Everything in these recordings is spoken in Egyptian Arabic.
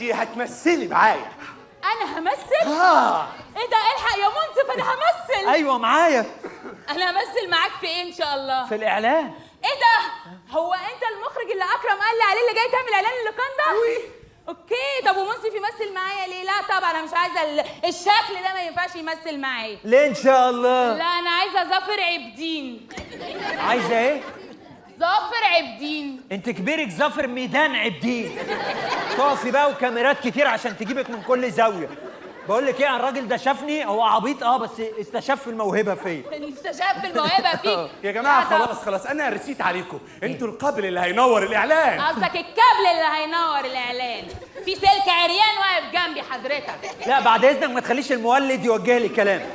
هتمثلي معايا. انا همثل؟ اه. ايه ده؟ الحق يا منصف، انا همثل. ايوه معايا. انا همثل معاك في ايه ان شاء الله؟ في الاعلان. ايه ده؟ هو انت المخرج اللي اكرم قال لي عليه اللي جاي تعمل اعلان اللوكاندا؟ okay. طب ومنصف يمثل معايا ليه؟ لا طبعا انا مش عايزه الشكل ده، ما ينفعش يمثل معايا. ليه ان شاء الله؟ لا انا عايزه ظافر عبدين. عايزه ايه؟ ظافر عبدين. انت كبيرك ظافر ميدان عبدين. تقفي بقى وكاميرات كتير عشان تجيبك من كل زاوية. بقول لك ايه، الراجل ده شافني، هو عبيط بس استشف الموهبة فيا. استشف الموهبة فيك يا جماعة خلاص خلاص، انا رسيت عليكم، انتوا القابل اللي هينور الاعلان. قصدك الكابل اللي هينور الاعلان؟ في سلك عريان واقف جنبي حضرتك. لا بعد اذنك ما تخليش المولد يوجه لي كلام،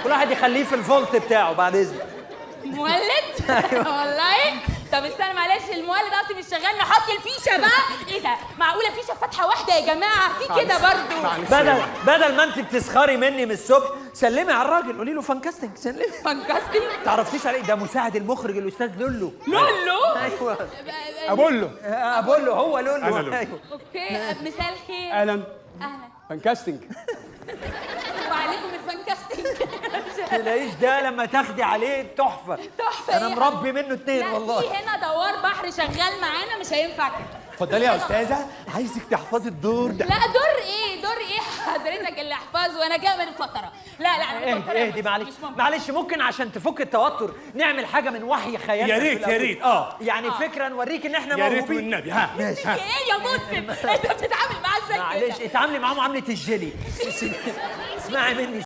كل واحد يخليه في الفولت بتاعه بعد اذنك. مولد؟ والله. طب استنى معلش، المولد اصلي مش شغال، نحط الفيشه بقى. ايه ده؟ معقولة فيشه فاتحة واحدة يا جماعة؟ في كده برضو. بدل ما انت بتسخري مني من الصبح، سلمي على الراجل، قولي له fun casting. سلمي. fun casting؟ تعرفتيش عليه؟ ده مساعد المخرج الاستاذ لولو. لولو؟ ايوه. ابولو. ابولو، هو لولو. أنا لولو. ايوه. okay، مساء الخير. اهلا. اهلا. fun casting. وعليكم ال fun casting. تلاقيش ده لما تاخدي عليه تحفة. تحفة. انا مربي منه 2 والله. في هنا دوار بحر شغال معانا، مش هينفع كده. اتفضلي يا استاذه، عايزك تحفظي الدور ده. لا دور ايه؟ دور ايه حضرتك اللي احفظه؟ انا جاية من الفترة. لا لا انا اهدي اهدي، معلش معلش، ممكن عشان تفك التوتر نعمل حاجة من وحي خيالنا. يا ريت يا ريت. يعني فكرة نوريك ان احنا يا ريت موهوبين. والنبي. ها ماشي. ايه يا منصف؟ انت بتتعامل معاه ازاي كده؟ معلش اتعاملي معاه معاملة الجيلي. اسمعي مني.